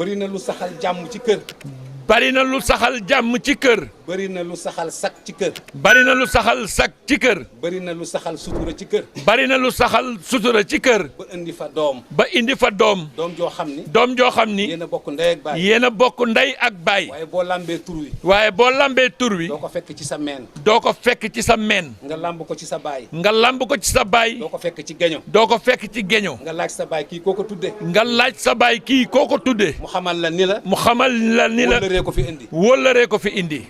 bëri na lu saxal jàmm ci kër. bari na lu saxal jàmm ci kër. bëri na lu saxal sak ci kër. bari na lu saxal sak ci kër. bëri na lu saxal sutura ci kër. bari na lu saxal sutura ci kër. ba indi fa doom. ba indi fa doom. doom joo xam ni. doom joo xam ni. yéen a bokk ndey ak baay. yéen a bokk ndey ak baay. waaye boo lambee tur wi. waaye boo lambee tur wi. doo ko fekk ci sa meen. doo ko fekk ci sa meen. nga lamb ko ci sa baay. nga lamb ko ci sa baay. doo ko fekk ci geño. doo ko fekk ci geño. nga laaj sa baay kii koo ko tudde. nga laaj sa baay kii koo ko tuddee. mu xamal la ni la. mu xamal la ni la. wóllëree ko fi indi. wóllëree ko fi indi.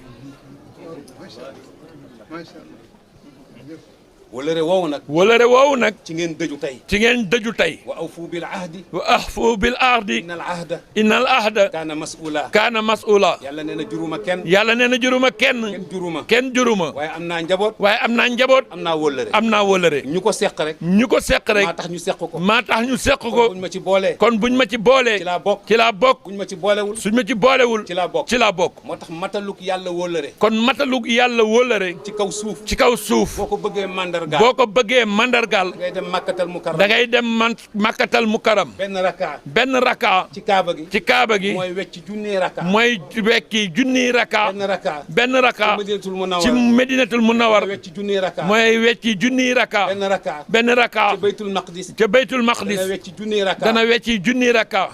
wóllëre woowu nag. wóllëre woowu nag. ci ngeen dëju tey. ci ngeen dëju tey. wa awfu bil ahdi. wa ahfu bil ahdi. innal ahda. innal ahda. kaana mas'uula. kaana mas'uula. yàlla nee na juruma kenn. yàlla nee na juruma kenn. kenn juruma. kenn juruma. waaye am naa njaboot. waaye am naa njaboot. am naa wóllëre. am naa wóllëre. ñu ko seq rek. ñu ko seq rek. maa tax ñu seq ko. maa tax ñu seq kon ko. buñ ma ci boolee. kon buñ ma ci boolee. ci laa bokk. ci laa bokk. buñ ma ci boolewul. suñ ma ci boolewul. ci laa bokk. ci laa bokk. moo tax mataluk yàlla wóllëre. kon matalug yàlla wóllëre. ci kaw suuf. ci kaw suuf. boo ko bëggee mandargaal. boo ko bëggee mandargaal. ngay dem makkatal mukarram. da ngay dem makkatal mukaram. benn raka. benn raka. ci kaaba gi. ci kaaba gi. mooy wecc junni raka. mooy wekki junniy raka. benn raka. benn raka. Madinatul Munawwar. ci Medinatul Munawwar. mooy wecc junni raka. mooy wecci junniy raka. benn raka. benn raka. ca baytul maqdis. ca baytul maqdis. dana wecc junni raka. dana wecci junniy raka.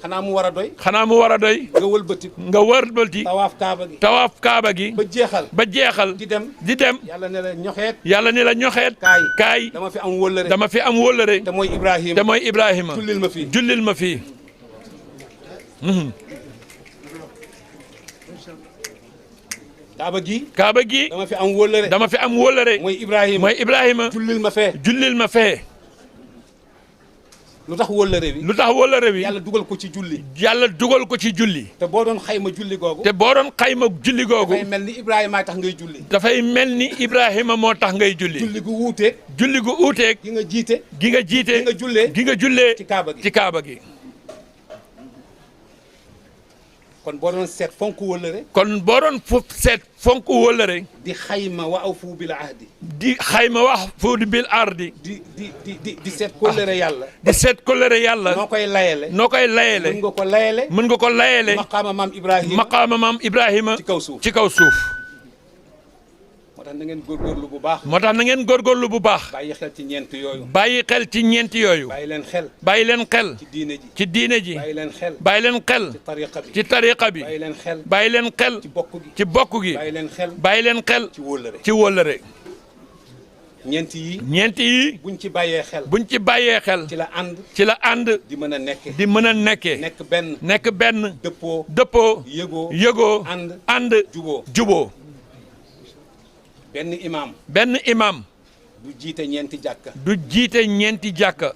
xanaa mu war a doy. xanaa mu war a doy. nga wëlbati. nga wëlbati. tawaaf kaaba gi. tawaaf kaaba gi. ba jeexal. ba jeexal. di dem. di dem. yàlla ne la ñoxeet. yàlla ni la ñoxeet. kaay. kaay. dama fi am wóllëre. dama fi am wóllëre. te mooy Ibrahima. te mooy Ibrahima. jullil ma fii. jullil ma fii. kaaba gi. kaaba gi. dama fi am wóllëre. dama fi am wóllëre. mooy Ibrahima. mooy Ibrahima. jullil ma fee. jullil ma fee. lu tax wóllëre bi. lu tax wóllëre bi. yàlla dugal ko ci julli. yàlla dugal ko ci julli. te boo doon xayma julli googu. te boo doon xayma julli googu. dafay mel ni Ibrahima tax ngay julli. dafay mel ni Ibrahima moo tax ngay julli. julli gu wuuteeg. julli gu uuteeg. gi nga jiite. gi nga jiite. gi nga jullee. gi nga jullee. ci kaaba gi. ci kaaba gi. kon boo doon seet fonk wóllëre. kon boo doon seet fonk wóllëre. di xayma wa awfu bil ahdi. di xayma wax fuudi bil ardi. di seet kóllëre yàlla. di seet kóllëre yàlla. noo koy layele. noo koy layele. mën nga ko layele. mën nga ko layele. maqaama maam Ibrahima. maqaama maam Ibrahima. ci kaw suuf. ci kaw suuf. moo tax na ngeen góorgóorlu bu baax. moo tax na ngeen góorgóorlu bu baax. bàyyi xel ci ñeent yooyu. bàyyi xel ci ñeenti yooyu. bàyyi leen xel. bàyyi leen xel. ci diine ji. ci diine ji. bàyyi leen xel. bàyyi leen xel. ci tariqa bi. ci tariqa bi. bàyyi leen xel. bàyyi leen xel. ci bokk gi. ci bokk gi. bàyyi leen xel. bàyyi leen xel. ci wóllëre. ci wóllëre. ñeent yi. ñeenti yi. buñ ci bàyyee xel. buñ ci bàyyee xel. ci la ànd. ci la ànd. di mën a nekke. di mën a nekkee. nekk benn. nekk benn. dëppoo. dëppoo. yëgoo. yëgoo. ànd. ànd. juboo. juboo. benn imam. benn imam. du jiite ñeenti jàkka. du jiite ñeenti jàkka.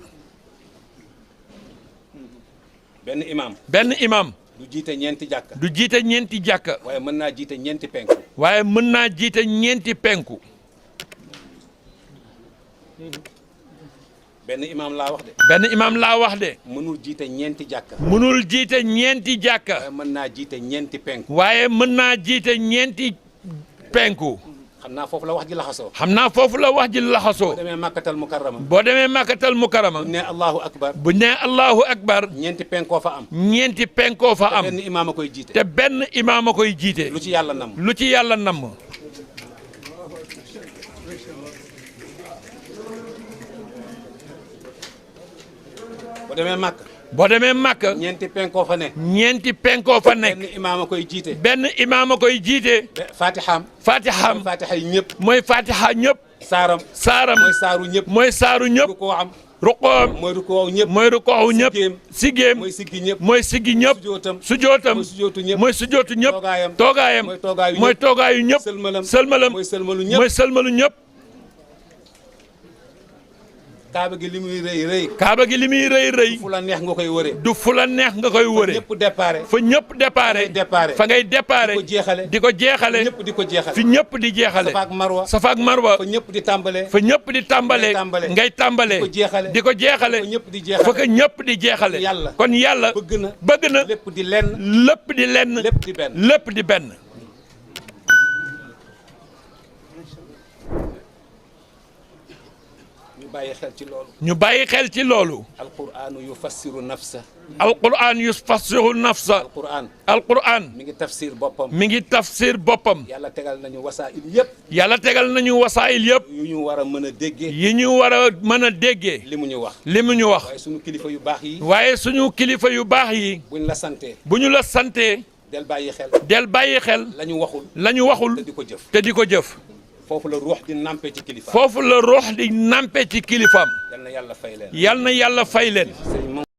benn imam. benn imam. du jiite ñeenti jàkka. du jiite ñeenti jàkka. waaye mën naa jiite ñeenti penku. waaye mën naa jiite ñeenti penku. benn imam laa wax de. benn imam laa wax de. mënul jiite ñeenti jàkka. mënul jiite ñeenti jàkka. waaye mën naa jiite ñeenti penku. waaye mën naa jiite ñeenti penku. xam naa foofu la wax ji laxasoo. xam naa foofu la wax ji laxasoo. boo demee Makkatal Mukarrama. boo demee Makkatal Mukarrama. bu ne Allahu Akbar. bu nee Allahu Akbar. ñeenti penkoo fa am. ñeenti penkoo fa am. te benn imaam a koy jiite. te benn imaam a koy jiite. lu ci yàlla nam. lu ci yàlla namm. boo demee Makka. boo demee Makka. ñeenti penkoo fa ne. ñeenti penkoo fa nekk. benn imaam a koy jiite. benn imaam a koy jiite. Fatihaam. Fatihaam. Fatiha yi ñëpp. mooy Fatiha ñëpp. saaram. saaram. mooy saaru ñëpp. mooy saaru ñëpp. rukkoo am. ruqoom. mooy rukkoo ñëpp. mooy ruqoow ñëpp. sigéem. mooy siggi ñëpp. mooy siggi ñëpp. sujootam. sujootam. mooy sujootu ñëpp. mooy sujootu ñëpp. toogaayam. toogaayam. mooy toogaayu ñëpp. mooy toogaayu ñëpp. sëlmalam. sëlmalam. mooy sëlmalu ñëpp. mooy sëlmalu ñëpp. kaaba gi li muy rëy rëy. kaaba gi li muy rëy rëy. fu la neex nga koy wëree. du fu la neex nga koy wëree. ñëpp déparé. fa ñëpp déparé. fa ngay déparé. di ko jeexale. di ko jeexale. ñëpp di ko jeexale. fi ñëpp di jeexale. Safa ak Marwa. Safa ak Marwa. fa ñëpp di tàmbalee. fa ñëpp di tàmbalee. ngay tàmbalee. di ko jeexale. di ko jeexale. fa ñëpp di jeexale. fa ko ñëpp di jeexale. yàlla. kon yàlla. bëgg na. lépp di lenn. lépp di lenn. lépp di benn. lépp di benn. ñu bàyyi xel ci loolu. ñu bàyyi xel ci loolu. alqur'anu yufassiru nafsa. alquran yufassiru nafsa. alquran. mi ngi tafsir boppam. mi ngi tafsir boppam. yàlla tegal nañu wasaa'il yëpp. yàlla tegal nañu wasaayil yëpp. yu ñu war a mën a déggee. yi ñu war a mën a déggee. li mu ñu wax. li mu ñu wax. waaye suñu kilifa yu baax yi. waaye suñu kilifa yu baax yi. buñ la santee. bu ñu la santee. del bàyyi xel. del bàyyi xel. la ñu waxul. la ñu waxul. te di ko jëf. te di ko jëf. foofu la ruux di nampe ci kilifa. foofu la ruux di nampe ci kilifaam. yal na yàlla fay leen. yal na yàlla fay leen.